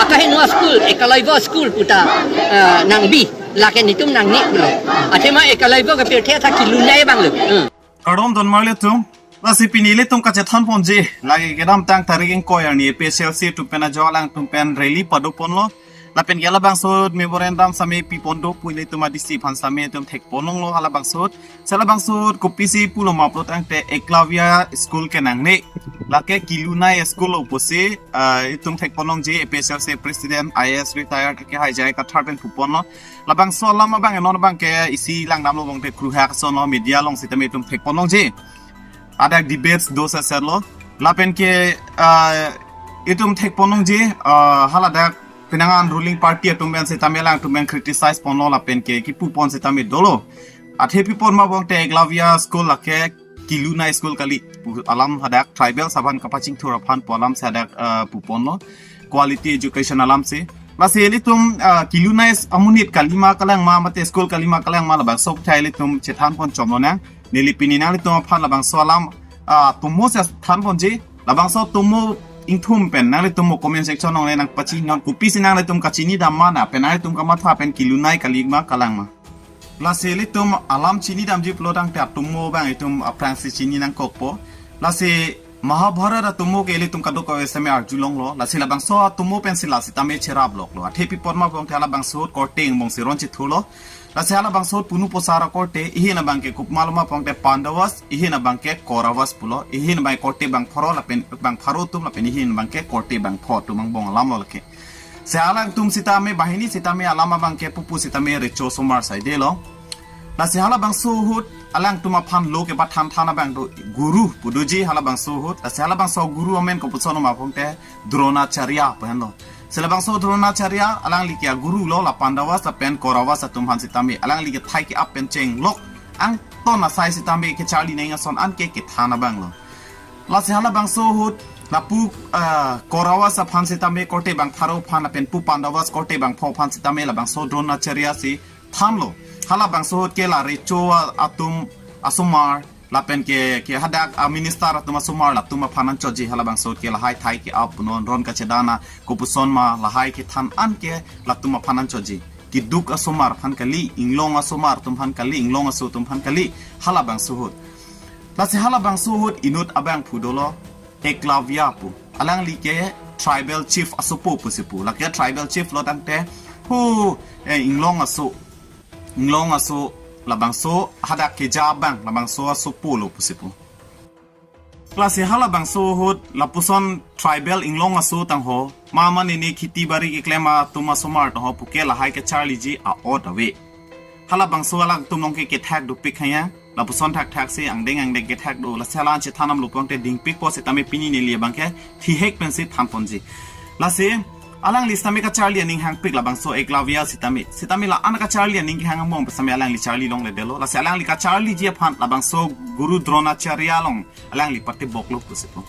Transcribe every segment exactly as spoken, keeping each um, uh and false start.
Akahenua school, Ekalavya school puta, ah, nangbi, lake netum nangne pulo. Athema Ekalavya ke pirthe ta kelunei abang lo. Hmm. Kardom donmar ilitum. Lasi pini ilitum kachethan ponji. Lake kedamtang tarik ingkoi arni A P H L C atum pen ajo alangtum pen rally pado ponlo. Lapen ke halabangso memorandum sitame pipon do pu ilitum a D C aphan sitame itum thek ponlonglo halabangso. Lasi halabangso kopisi pulo ma pulo tangte Eklavya school ke nangne. Lake kelunei school lo pusi, ah, itum thek ponlongji A P H L C president I A S retired ke Haijai Kathar pen pu ponlo. Labangso alam abang non abang ke isi langdamlo bangte kruhak sono media along sitame itum thek ponlongji. Hadak debates do seselo. Lapen ke, ah, itum thek ponlongji, ah, haladak penang an ruling party atum pen sitame alangtum pen criticize ponlo lapen ke kipu pon sitame dolo. Athe pipon ma bangte Eklavya school lake kelunei school kali pu alam hadak tribals aphan kapachingthur aphan pu alam si hadak, ah, pu ponlo. Quality education alam si. Lasi ilitum, ah, kelunei amonit kalima kalangma mate school kalima kalangma labangso aputhak ilitum chethan pon chomlonang. Neli pini nanglitum aphan labangso alam, ah, tomo si than ponji. Labangso tomo ingthum pen nanglitum mo comment section along le nangpachini non kopisi nanglitum kachini dam ma na pen nanglitum kamatha pen kelunei kalima kalangma. Lasi ilitum alam chini damji pulo tangte atomo abang itum aphrangsi chini nangkokpo. Lasi Mahabharat atomo ke ilitum kadokave sitame arjulonglo. Lasi labangso atomo pensi la sitame cherap loklo. Athe pipon ma bangte halabangso korte angbong si ron chithurlo. Lasi halabangso punu posar akorte, ihin abang ke kopi ma lo ma bangte Pandavas, ihin abang ke Kauravas pulo, ihin abang korte bang pharo lapen bang pharo atum lapen ihin abang ke korte bang pho atum angbong alamlo lake. Lasi alangtum sitame banghini sitame alam abang ke pupu sitame recho osomar saidelo. Lasi halabangso ahut alangtum aphan lo kepathan than abang do guru pu doji halabangso ahut. Lasi halabangso guru amen kopuson ma bangte Dronacharya pu henlo. Lasi labangso Dronacharya alangli ke aguru lo la Pandavas lapen Kauravas atum aphan sitame. Alangli ke thai ke-ap pen chenglok angton asai sitame kecharli neng ason an ke kethan abang lo. Lasi halabangso ahut lapu, ah, Kauravas aphan sitame korte bang pharo aphan lapen pu Pandavas korte bang pho aphan sitame labangso Dronacharya si thanlo. Halabangso ahut ke la recho a-, atum asomar lapen ke, ke hadak a minister atum asomar latum aphan anchotji halabangso ahut ke lahai thai ke-ap non ron kachedana kopuson ma lahai kethan an ke latum aphan anchotji. Keduk asomar aphan kali, inglong asomar atum aphan kali, inglong aso atum aphan kali, halabangso ahut. Lasi halabangso ahut inut abang pu dolo Eklavya pu. Alangli ke tribal chief asopo pusi pu. Lake tribal chief lo tangte hu, eh, inglong aso, inglong aso labangso hadak keja abang labangso asopo lo pusi pu. Lasi halabangso ahut lapuson tribal inglong aso tangho mama nini kheti bari keklem atum asomar tangho puke lahai kecharliji a-ot ave. Halabangso alangtum along ke kethak dopik khaya. Lapuson thakthak si angdeng angdeng kethak do. Lasi hala an chethan damlo bangte dingpikpo sitame pini neli abang ke thihek pensi than ponji. Lasi alangli sitame kacharli aning hangpik labangso Eklavya sitame. Sitame la an kacharli aning kehang angbong pen sitame alangli charli longledetlo. Lasi alangli kacharliji aphan labangso Guru Dronacharya along alangli pateboklo pusi pu.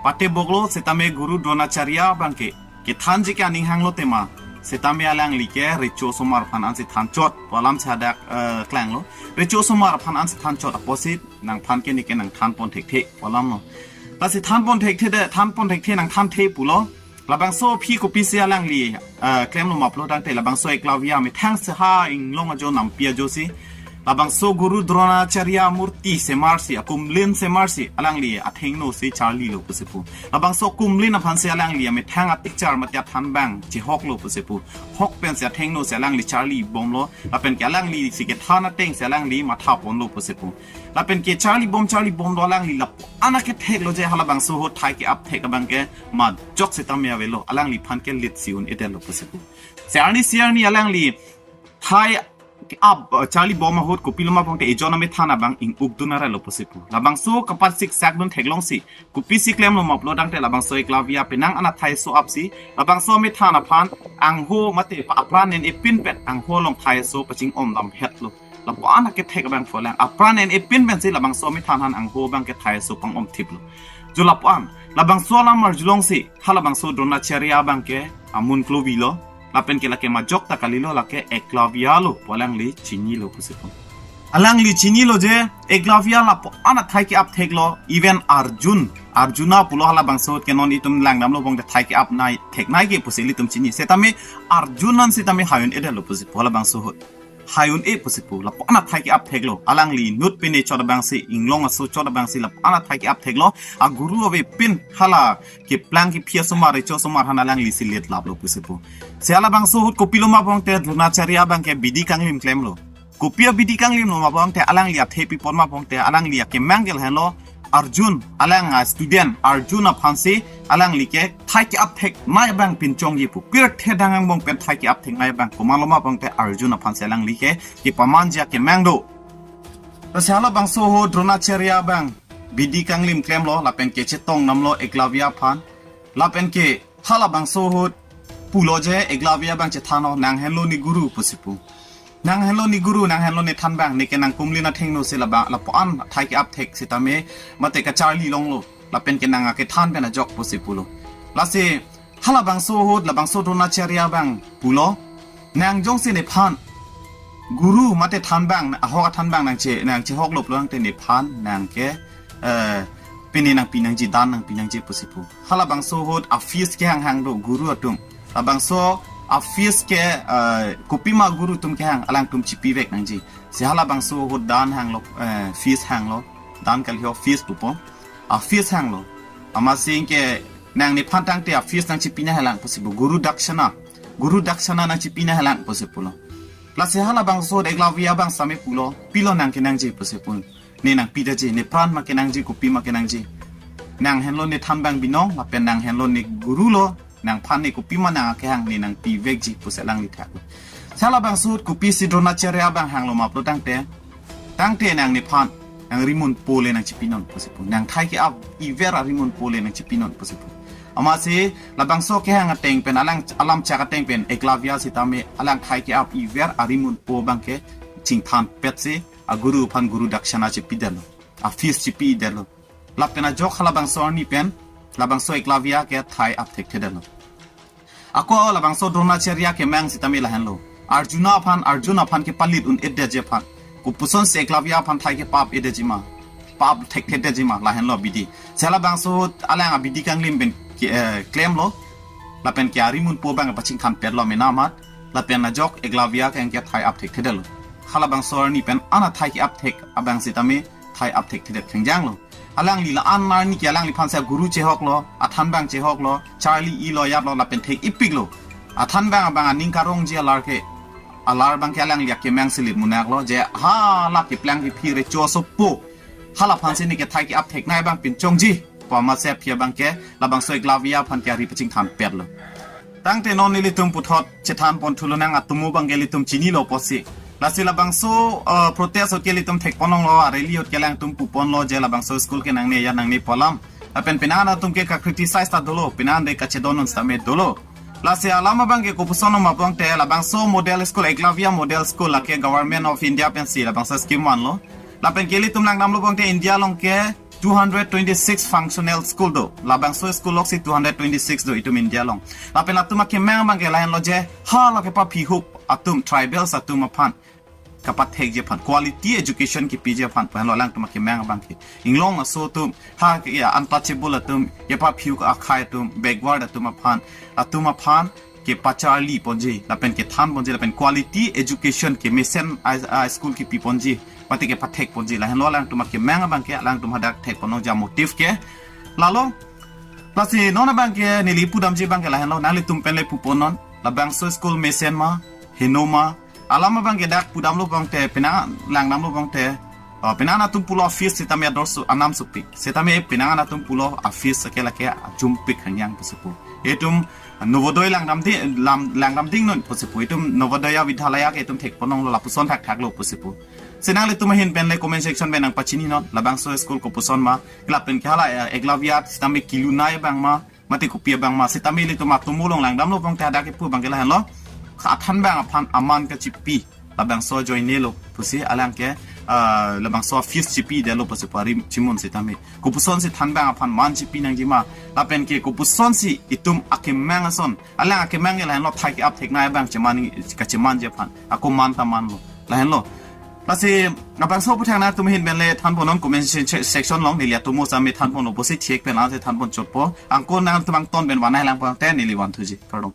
Pateboklo sitame Guru Dronacharya abang ke kethanji ke aning hanglo tema. Sitame alangli ke recho osomar aphan ansi thanchot pu alam si hadak, eh, klanglo. Recho osomar aphan ansi thanchot apotsi nangphan ke neke nangthan pon thekthe pu alamlo. Lasi than pon thekthe de, than pon thekthe nangthanthe pulo. Labangso aphi kopisi alangli, eh, klemlo ma pulo tangte labangso Eklavya amethang si ha inglong ajo nampi ajo si labangso Guru Dronacharya murti semar si, akumlin semar si alangli athengno si charlilo pusi pu. Labangso akumlin aphan si alangli amethang apicture mate athan abang chehoklo pusi pu. Hok pensi athengno si alangli charlibomlo. Lapen ke alangli si kethan ateng si alangli matha ponlo pusi pu. Lapen ke charlibom charlibomlo alangli lapu an aketheklo je halabangso ahut thai ke-ap thek abang ke majok sitame avelo. Alangliphan ke lit si un-edetlo pusi pu. Si arni si arni alangli thai ke-ap, eh, charlibom ahut kopilo ma bangte ejon amethan abang ing-ukdun arelo pusi pu. Labangso kapat siksak dun theklongsi kopisi klemlo ma pulo tangte labangso Eklavya penang an athai aso apsi labangso amethan aphan angho mate pa apran en-e pin pen angho along thai aso paching-om damhetlo. Lapu an akethek abang pholang. Apran en-e pin pensi labangso amethan aphan angho abang ke thai aso pang-om thiplo. Jo lapu an labangso alam arjulongsi halabangso Dronacharya abang ke amun klobilo. Lapen ke lake majok ta kalilo, lake Eklavya lo pu alangli chinilo pusi pu. Alangli chinilo je Eklavya lapu-an athai ke-ap theklo, even Arjun, Arjuna pulo halabangso ahut ke non itum langdamlo bongte thai ke-ap nai thek nai ke pusi ilitum chini. Setame Arjun an setame hai un-edetlo pusi pu halabangso ahut. Hai un-e pusi pu lapu-an athai ke-ap theklo. Alangli inut pine chot abangsi, inglong aso chot abangsi lapu-an athai ke-ap theklo. Aguru avepin hala keplang kephi asomar, recho asomar aphan alangli si letlaplo pusi pu. Si halabangso ahut kopilo ma bongte Dronacharya abang ke bidi kanglim klemlo. Kopi abidi kanglimlo ma bongte alangli athe pipon ma bongte alangli akemang ke lahenlo, Arjun, alang a student Arjun aphansi alangli ke thai ke-ap thek nai abang pinchongji pu. Pirthe dang angbong pen thai ke-ap thek nai abang komatlo ma bongte Arjun aphansi alangli ke kepamanji akemang do. Lasi halabangso ahut Dronacharya abang bidi kanglim klemlo lapen ke chetongdamlo Eklavya aphan. Lapen ke halabangso ahut pulo je Eklavya abang chethanlo, nang henlo ne guru pusi pu. Nang henlo ne guru, nang henlo ne thanbang, ne ke nangkumlin athengno si laba lapu-an athai ke-ap thek setame mate kacharli longlo. Lapen ke nang akethan pen ajok pusi pulo. Lasi halabangso ahut labangso Dronacharya abang pulo, nang jongsi nephan guru mate thanbang, ahok athanbang nangche, nangchehoklo pulo tangte nephan nang ke, eh, pine nangpi nangji, dan nangpi nangji pusi pu. Halabangso ahut a-fees kehang hang do guru atum. Labangso a-fees ke, eh, kopima guru atum kehang alangtum chipivek nangji. Si halabangso ahut dan hanglo, eh, fees hanglo. Dan kali ho, fees pupo. A-fees hanglo. Amatsi ke nang nephan tangte a-fees nangchipi nangjilang pusi pu. Guru dakshana. Guru dakshana nangchipi nangjilang pusi pulo. Lasi halabangso ahut Eklavya abang setame pulo, pilo nang kenangji pusi pu. Ne nangpi daji, nepran ma kenangji, kopima kenangji. Nang henlo ne thanbang binong, lapen nang henlo ne guru lo, nangphan ne kopima nang akehang ne nangpivekji pusi alangli thaklo. Si halabangso ahut kopisi Dronacharya abang hanglo ma pulo tangte, tangte nang nephan, nang rimun po le nangchipinon pusi pu. Nang thai ke-ap iver arimun po le nangchipinon pusi pu. Amatsi labangso kehang ateng pen, alang alam chak ateng pen Eklavya setame alang thai ke-ap iver arimun po abang ke chingthanpetsi aguru aphan guru dakshana chipidetlo. A-fees chipidetlo. Lapen ajok halabangso arni pen labangso Eklavya ke thai ap thekthedetlo. Ako labangso Dronacharya kemang setame lahenlo. Arjuna aphan, Arjun aphan kepalit un-edetji aphan. Kopusonsi Eklavya aphan thai ke-ap-edetji ma, ap thekthedetji ma, lahenlo abidi. Si halabangso ahut alang abidi kanglim pen ke, eh, klemlo. Lapen ke arimun po abang pachingthanpetlo mena amat. Lapen ajok Eklavya ke anke thai ap thekthedetlo. Halabangso arni pen an athai ke-ap thek abang setame thai ap thekthedet khengjanglo. Alangli la-an arni ke alangliphan si guru chehoklo, athanbang chehoklo, charli-ilo, yatlo lapen thek-ipiklo. Athanbang abang aning karongji alar ke, alar abang ke alangli akemang si lit munaklo, je hala keplang kephi recho asopo, halaphansi ne ke thai ke-ap thek nai abang pinchongji pu amatsi aphi abang ke labangso Eklavya aphan ke ari pachingthanpetlo. Tangte non nelitum puthot chethanpon thulonang, atomo abang ke ilitum chinilo pusi. Lasi labangso, eh, protest ahut ke ilitum thekponlonglo, a-rally ahut ke alangtum puponlo je labangso school ke nangne ya nangne pu alam. Lapen penang atum ke ka-criticize ta dolo, penang de kachedondun setame dolo. Lasi alam abang ke kopuson ma bongte labangso model school, Eklavya Model School, lake Government of India pensi labangso scheme vanlo. Lapen ke ilitum langdamlo bongte India along ke two hundred twenty-six functional school do. Labangso school loksi two hundred twenty-six do itum India along. Lapen latum akemang abang ke lahenlo je, hala kepaphihup atum, tribals atum aphan kapathekji aphan, quality education kepiji aphan pu henlo alangtum akemang abang ke. Inglong aso atum, ha ke ya untouchable atum, kepaphihup akhai atum, backward atum aphan, atum aphan kepacharliponji, lapen kethanponji, lapen quality education kemesen a, a school kepiponji, mate kepathekponji, lahenlo alangtum akemang abang ke, alangtum hadak thekponlongji a-motive ke. Lalo, lasi non abang ke neli pudamji abang ke lahenlo, nanglitum pen le puponnon, labangso school mesen ma, heno ma, alam abang ke dak pudamlo bongte, penang langdamlo bongte, oh, penang atum pulo a-fees setame ador su anam supik. Setame penang atum pulo a-fees ke lake ajumpik hangyang pusi pu. Itum Novodaya langdam di, lam, langdam dingnon pusi pu. Itum Novodaya Vidyalaya ke itum thekponlonglo, lapuson thakthaklo pusi pu. Si nanglitum ahin pen le comment section pen nangpachininon, labangso school kopuson ma, lapen ke hala, eh, Eklavya setame kelun nai abang ma, mate kopi abang ma, setame ilitum atomo along langdamlo bongte hadak kepu abang ke lahenlo. Athanbang aphan aman kachipi, labangso ajoinelo pusi alang ke, ah, labangso a-fees chipidetlo pusi pu ari chimun setame. Kopusonsi thanbang aphan man chipi nangji ma, lapen ke kopusonsi itum akemang ason, alang akemang ke lahenlo thai ke-ap thek nai abang cheman, kachemanji aphan. Ako man ta manlo. Lahenlo. Lasi abangso aphuthak nangtum ahin pen le thanpon non comment se- section along, neli atomo sami thanpon lo pusi thek pen lasi thanpon chotpo. Anke nangtum angton pen vanai lang pang te neli vanthuji. Kardom.